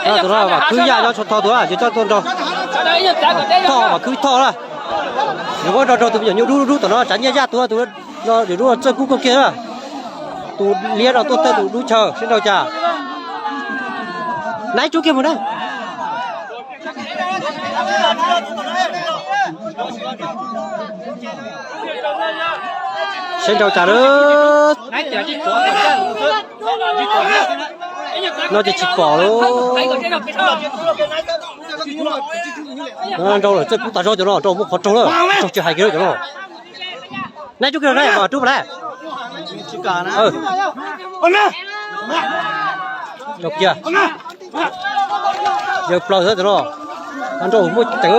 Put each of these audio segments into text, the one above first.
Tus no Vam Khwb Yaj nyob Tshuav Thoj tus, yus coj tuaj nrog Thoj Vam Khwb Thoj na. Yus muab nrog rau tus me nyuam nyuj dub dub tom no, tsav nyiaj Yaj tus, tus no yus dub Txawj Kub kawg kiag na. Tus liab no tuaj tawg tus dub chaw, sib nraus cas. Nab tsub kiag mus na. Sib nraus cas lawm. No ces tsis pom lawm. Nrau lawm, Txawj Kub tas zog cov no, nrau muaj qhov raug lawm, raug tsis hais kiag cov no. Nab rub kiag, nab rub pas lawm. Rau kiag. Yawg plaws xwb tus no. Nrau muaj ceev,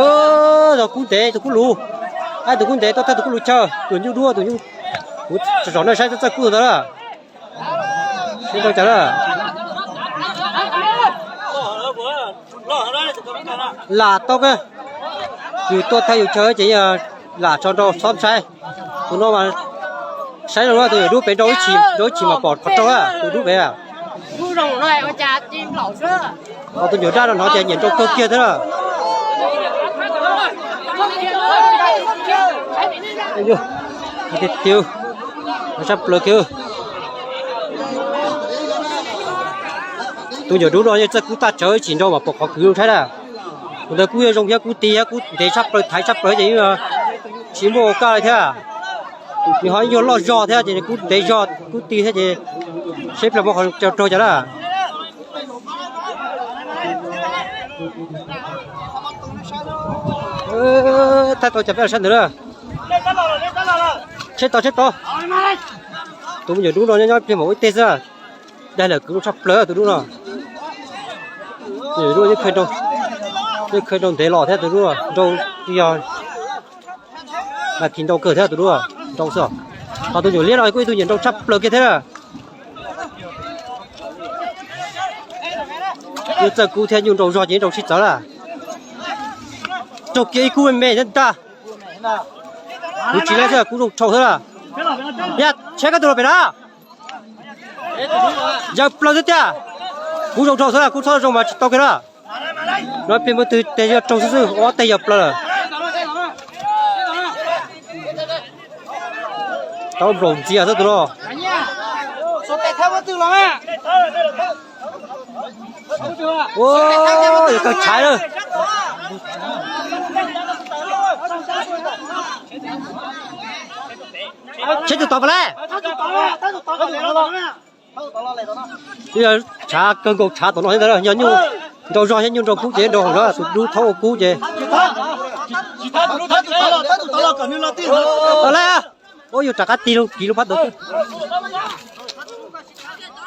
yog kub ntev tus kub lus. Ab, tus kub ntev tuaj tag tus kub lus chaw, tus nyuj duab tus nyuj. Kuv zom nej saib Txawj Kub tus ntawd na. Sib nrau cas na. Lam tau, yus tuaj tag yus chaw ces lam tso nrau txhob saib. Tus no mas saib zoo tus yawm dub pem nrau ib chim, nrau ib chim mas pom qhov raug, tus dub pem. Ho tus nyuam dab no hnov tias nyiam nrau kawg kiag thiab na. Tiag tiag, sab plaws kiag. Tus nyuam dub no yeej Txawj Kub tag tsawv ib chim nrau mas pom qhov kwv zoo saib na. Tus ntawd kub yuav zoo thiab, kub ti thiab, kub ntev tshaj plaws, thaiv tshaj plaws ces yeej tsis muaj ua kaj li thiab. Nws ho ib nyuag loj zog thiab ces kub ntev zog kub ti thiab ces seb pliag muaj qhov raug cas na. Thaij tau cas peb los saib ntawd na. Tsheb tau, tsheb tau. Tus me nyuam dub no nyob nyob pliag mam ua ib teg xwb. Daig lawm kwv zoo tshaj plaws tus dub no. Tus nyuam dub yeej khaws nrau ntev los thiab tus dub, nrau yog nas this nrau kawg thiab tus dub, nrau xwb. Ho tus nyuam liab no kuj ib tug nyiam nrau tshaj plaws kiag thiab na. Nyuj Txawj Kub thiab nyuj nrau zog ces nrau sib txawv na. Raug kiag ib kub me me thiab ntag. Kuv tsis laib xwb, kub zoo dhau xwb na. Yaj, tsheb koj tus los pem na. Yawg plaws xwb tiag. Kub zoo dhau xwb na, kub txhob zoo mas tsis tau kiag na. No plig muaj twg tes yog raug xwb xwb, ob teg yawg plaws lawm. Tau nplaum ntxias xwb tus no. Yawg kawg tshav lawm. Tsheb tus tod pas lawm. Tshav kawg nkaus, tshav tom no thiab ntag, yog nyuj nrau zog thiab nyuj nrau kub ces nrau hauv na, tus dub thaub ua kub ces. Tau lawm. Ua yus rov qab tig loo kiv lub phab ntawd.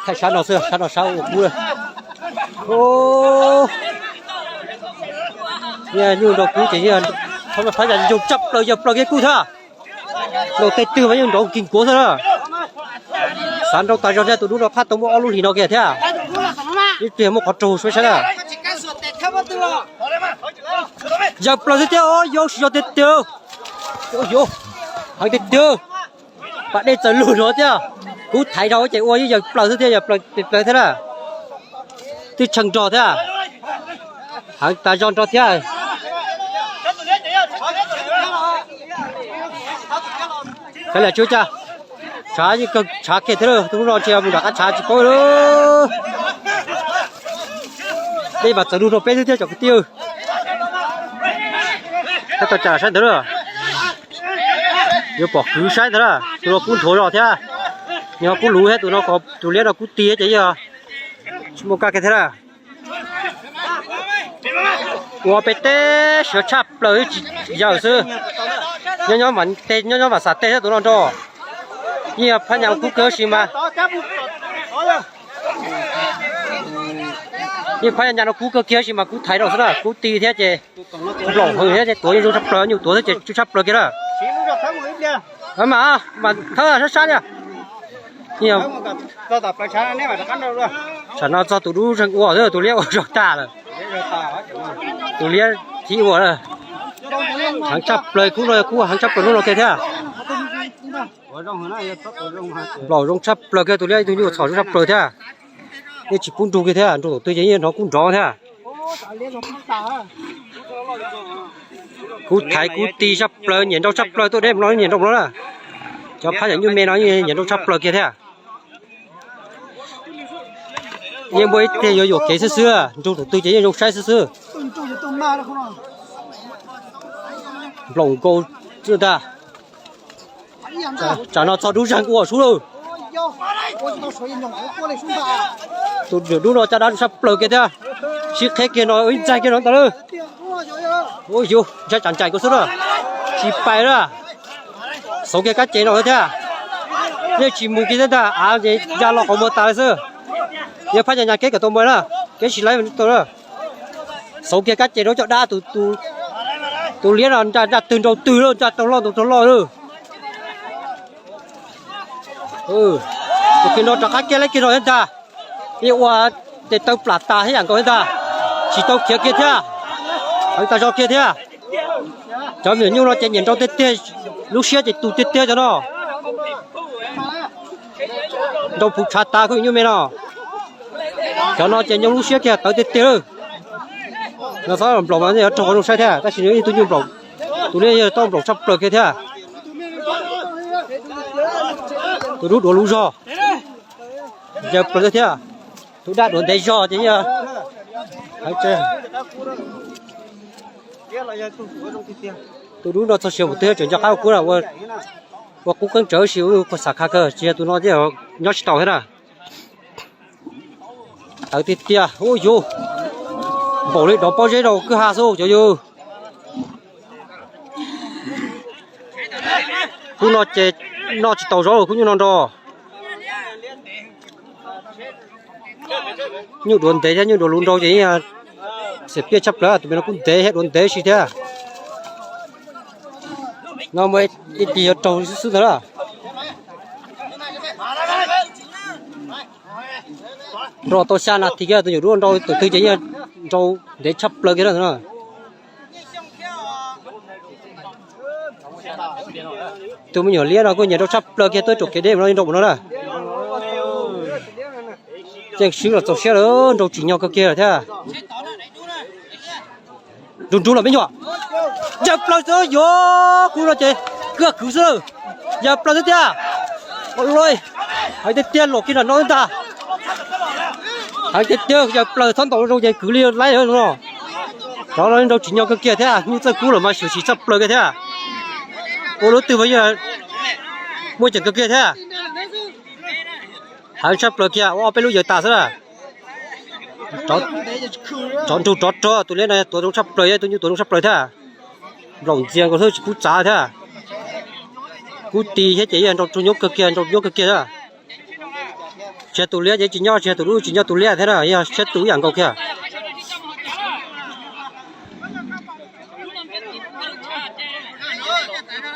Thaij sab no xwb, sab no sab ua kub lawm. Nyuj nrau kub ces phab yas zoo tshaj plaws, yawg plaws kiag kub thiab. Nrau tej twg mas yeej nrau kis nkuav xwb na. Xav nrau tas zog thiab, tus dub no phab tau muaj ob lub hlis no kiag thiab. Ib pliag muaj qhov raug suab saib na. Yawg plaws xwb thiab, yawg siv zog tiag tiag. Heev tiag tiag. Pas dej txawm lug no thiab. Kub thaiv dhau ces ua ib yawg plaws xwb thiab, yawg plaws tes plaws thiab na. Twb tshee nrog thiab. Heev tas zog nrog thiab. Kav liam tsis ua cas. Tshav yeej kawg tshav kiag thiab, tus hnub no ntshe mus nram qab tshav tsis paub. Dej mas txawm lug rau peb xwb thiab cov kwv tij. Tab tom cas saib ntawd na. Yuav pom kwv saib ntawd na, tus no kub nthuav zog thiab. Nws ho kub luv thiab, tus no, tus liab no kub ti ces yog tsis muaj kaj kiag thiab na. Ua peb teb siav tshaj plaws tsis yawm xwb. Nyob nyob mas tej, nyob nyob mas xav tej thiab tus no nrog. Yeej phab nyas kub kawg si mas. Yeej phab nyas no kub kawg kiag si mas kub thaiv rau xwb na, kub ti thiab ces nplaum hwv thiab ces tuav yeej zoo tshaj plaws, nyuj tuav thiab ces zoo tshaj plaws kiag na. Mas, mas thawb sab sab na. Tsam no txog tus dub zeeg ua xwb, tus liab ua zog tag lawm. Tus liab thib ua na. Heev tshaj plaws, kub no yog kub heev tshaj plaws hnub no kiag thiab. Nplaum zoo tshaj plaws kiag, tus liab ib tug nyuj txhom zoo tshaj plaws thiab. Yeej tsis pub nrug kiag thiab, nrug tom twg ces yeej hnov kub nrov thiab. Kub thaiv kub ti tshaj plaws, nyiam nrau tshaj plaws, tuaj deb no nyiam nrau no na. Cov phab yam nyuj me no nyiam nrau tshaj plaws kiag thiab. Yeej muaj ib teg yuav yuam kev xwb xwb, nrug tus twg ces yeej zoo saib xwb xwb. Nploos nkaus tag. Tsam no txog dub zag ua sub lawm. Tus dub no caj dab tshaj plaws kiag thiab. Sib qheb kiag no ib ntxaig kiag no ntag lawm. Ua yus ntshai tsam ncaim koj xwb na. Tsis pais na. Xauv kiag kab ces no thiab. Yeej tsis mus kiag thiab ntag, av ces ya los qhov muag tas li xwb. Yog phab nyas nyas keb kom tau mus na, keb tsis laib tau na. Xauv kiag kab ces rau caj dab, tus liab no nraj twg nrau twg lawm, nraj raug loj ntaus raug loj lawm. Tus kiag no rov qab kiag laib kiag no thiab ntag. Yeej ua tes taw plam tas thiab yam nkaus thiab ntag. Tsis tau khiav kiag thiab. Heev tas zog kiag thiab. Cov me nyuam nyuj no ces nyiam nrau tiag tiag, lub siab ces tus tiag tiag cov no. Nrau puv tshav tas kuj nyuj me no. Cov no ces nyoo lub siab kiag tawv tiag tiag lawm. No txhob nplaum mas yuav raug qhov zoo saib thiab, tab sis nws ib tug nyuj nplaum, tus liab yog tau nplaum tshaj plaws kiag thiab. Tus dub duav luv zog, yawg plaws thiab. Tus dab duav ntev zog ces yog tus dub no txog siav mus twg tseem nco qab ua kub, ua qub qeeb tsawv si ua khuas xam kha kawg, tsis yog tus no thiab nyob tsis taus thiab na. Tawv tiag tiag, ub yus, npaum li dov pob zeb rau kwj ha xwb cov yus. Kub no ces noj tsis tau zaub, kub nyuj no nrau. Nyuj duav ntev thiab nyuj duav luv nrau ces xiam piaj tshaj plaws, tus me no kub ntev thiab duav ntev si thiab. No muaj ib tig yuav raug xwb xwb ntag na. Nrau tau xya nas this kiag, tus nyuam dub nrau tus twg ces yeej nrau ntev tshaj plaws kiag na. Tus me nyuam liab no kuj nyiam nrau tshaj plaws kiag, tuaj tsom kev deb no nrau mus no na. Ceeb swb los txaus siab lawm, nrau tsim nyog kawg kiag lawm thiab. Nrug nrug los me nyuam. Yawg plaws xwb, yuav kub no ces kawg kwv xwb lawm. Yawg plaws xwb tiag. Ua luaj, heev tiag tiag, luam kiag nram no ntag. Heev tiag tiag, yawg plaws txhob ntaus zoo ces kwv li laib no. Cov no nrau tsim nyog kawg kiag thiab, nyuj txawj kub los mas xyuam xim tshaj plaws kiag thiab. Ua lub twg mas yog muaj ceem kawg kiag thiab. Heev tshaj plaws kiag, ua ob peb lub yawg tas xwb na. Rov nrug rov rog, tus liab no tuav zoo tshaj plaws, tus nyuj tuav zoo tshaj plaws thiab. Nplaum ntxias nkaus xwb tsis kub txav thiab. Kub ti thiab ces yog nrau tsuag nyuab kawg kiag, nrau nyuab kawg kiag thiab. Tsis yog tus liab ces tsis nyob, tsis yog tus dub tsis nyob, tus liab thiab na, yog siab tus ib yam nkaus kiag.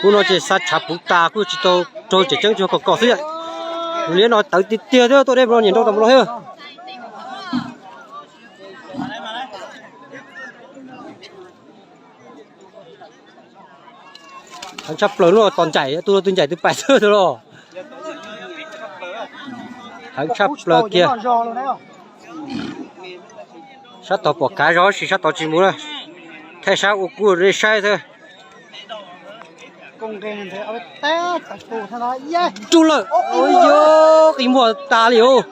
Kub no ces xa tshav puv tas kuj tsis tau raug tseem ceeb, tsuas kom kom xwb. Tus liab no tawv tiag tiag thiab, tuaj deb no nyiam nrau tas mus no thiab. Heev tshaj plaws, lub no tos ncaim, tus tus ncaim tus pais xwb tus los. Heev tshaj plaws kiag. Sab tod pom kav zog tab sis sab tod tsis mus na. Thaij sab ua kub nej saib xwb. Rub lawm, yog qi muag tas li os.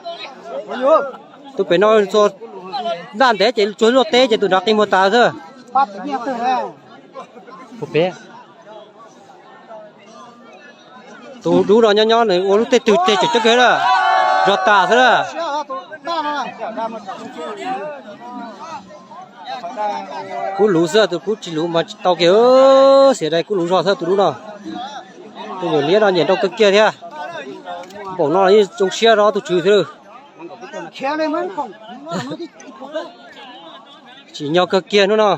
Tus pem no txog ntaj ntev ces tsuag luaj teb ces tus nrad qi muag tas xwb. Tus dub no nyob nyob nws ua lub tej twg tej tseem ceeb kawg na. Zog tas xwb na. Kub luv xwb, tus kub tsis luv mas tsis tau kiag, xiam dai kub luv zog xwb tus dub no. Tus nyuam liab no nyiam nrau kawg kiag thiab. Npaum no yeej zoo siab rau tus tswv thiab. Tsim nyog kawg kiag hnub no.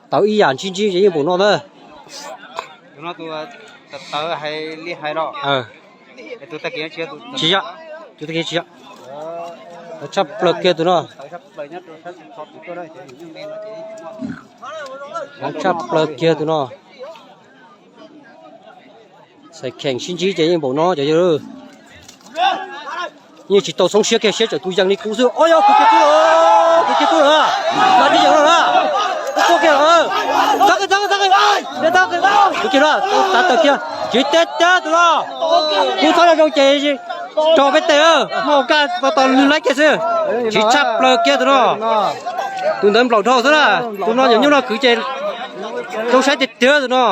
Tawv ib yam ntsib ntsib ces yeej npaum no ntag. Tsis yog, tus tag kis tsis yog. Tawv tshaj plaws kiag tus no. Tawv tshaj plaws kiag tus no. Txhais kheem sib ntsib ces yeej npaum no cov yawg. Yeej tsis tau xoob siab kiag, siab tseem tus yees li kub xwb. Ob yog kwv kiag kub, kwv kiag kub lawm, no twb yees lawm na. Kub kiag lawm, txhob kiag, txhob kiag, txhob kiag, kwv kiag lawm, tav tawm kiag, tsis teb tiag tus no. Kub txhob zoo ces raug peb tes, muaj kaj tos tos nws laib kiag xwb. Tsis tshaj plaws kiag tus no. Tus ntawd nplaum dhau xwb na. Tus no nyuam nyuj no kwv ces zoo saib tiag tiag tus no.